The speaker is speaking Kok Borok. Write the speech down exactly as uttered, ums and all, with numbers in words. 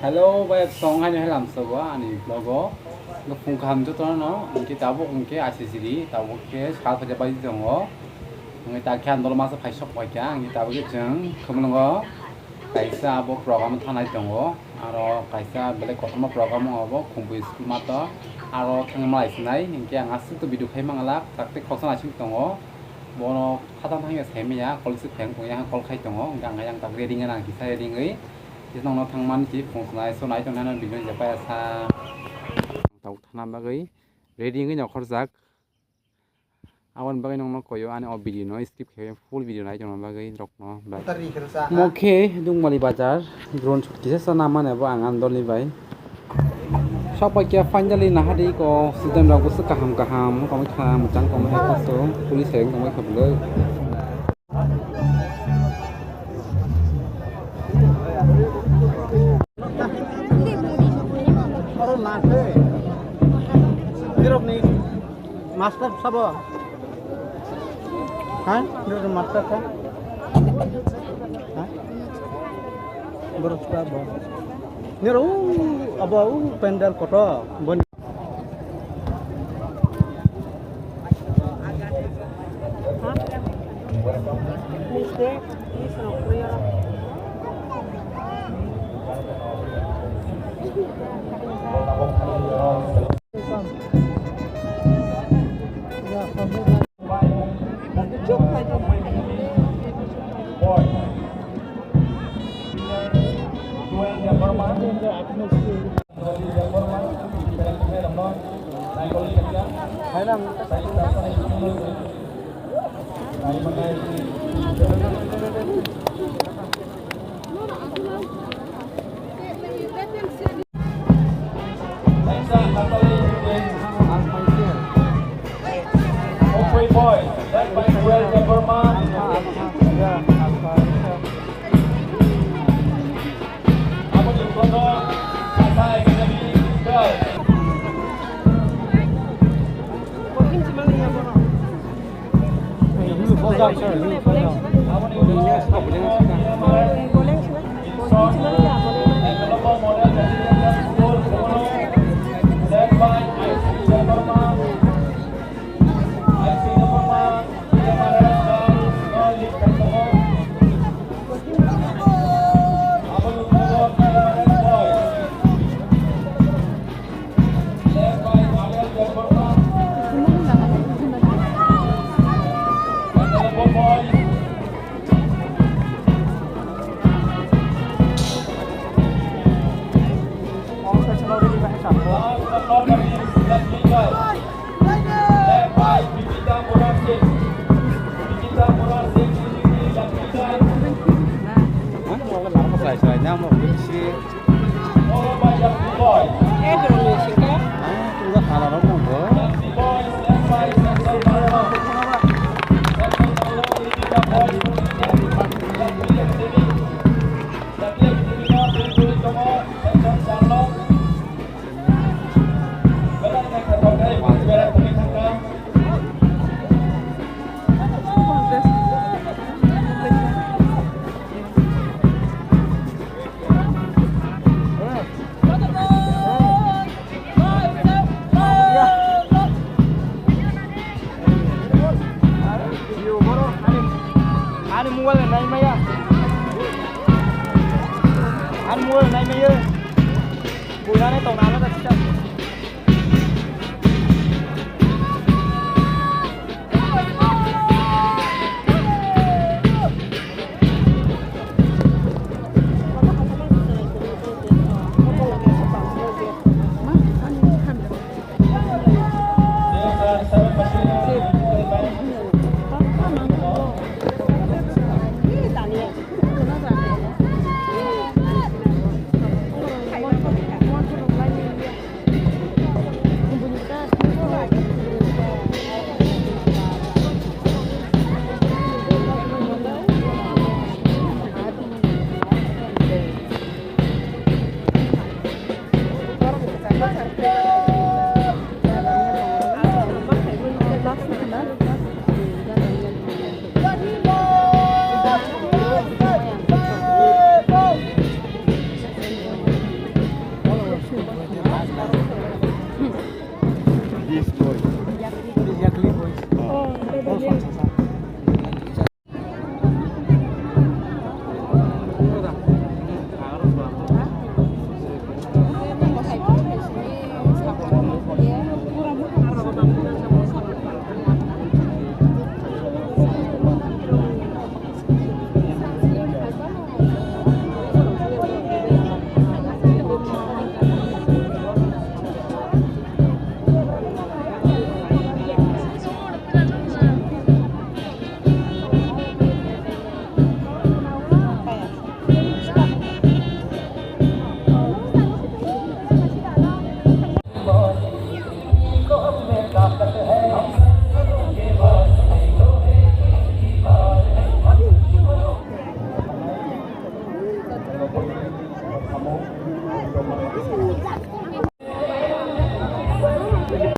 Hello, bai song haino helam sobo ani vlog o. Phung kaham jotono, hwnkhe tabuk hwnkhe asijiri, tabuk khe sal khaja bai tongo. Hwnkhe ta khe ang dol masa phai sok bai kha, hwnkhe tabuk khe chwng Khumulwngo kaisa abo program thanai tongo. Aro kaisa belai kotorma program wng abo Khumpui school mato. Aro thangma lai sinai, hwnkhe ang aswk to video khai mangalak, tak tei khoroksa naising tongo. Bono khatang thangya sai manya, kol se pheng tongya, kol khai tongo, hwnkhe ang yang tak ready wngna kisa ready wngwi. Kisa nokno thangmani si phung sunai, so nai tongnai no video ni jepai asa. Tabuk thana bagwi ready wngwi nokhorjak. Aboni bagwi nokno koyo ani o video no skip khe full video nai tongna bagwi rokno bai. Mo khe Dungmali bazar drone shoot kisa sana mane bo ang andolni bai. Sok bai khe finally nahadi ko student rok bwswk kaham kaham wngkha, mwchang tongma hai kaso police hai wngkha bwlwk. Oro na khe. Nirok ni master sabo. Ha? Nirok ni master kha? Ha? Borok sabo. Nirok, u, abo, u, pendal kotor. Boni. Hungry boy, led by Joel Debbarma. Aboni ulo Sasa Academy girls. Ani mobile nai maya. Ani mobile nai maya. Buinani tong nana da sisa.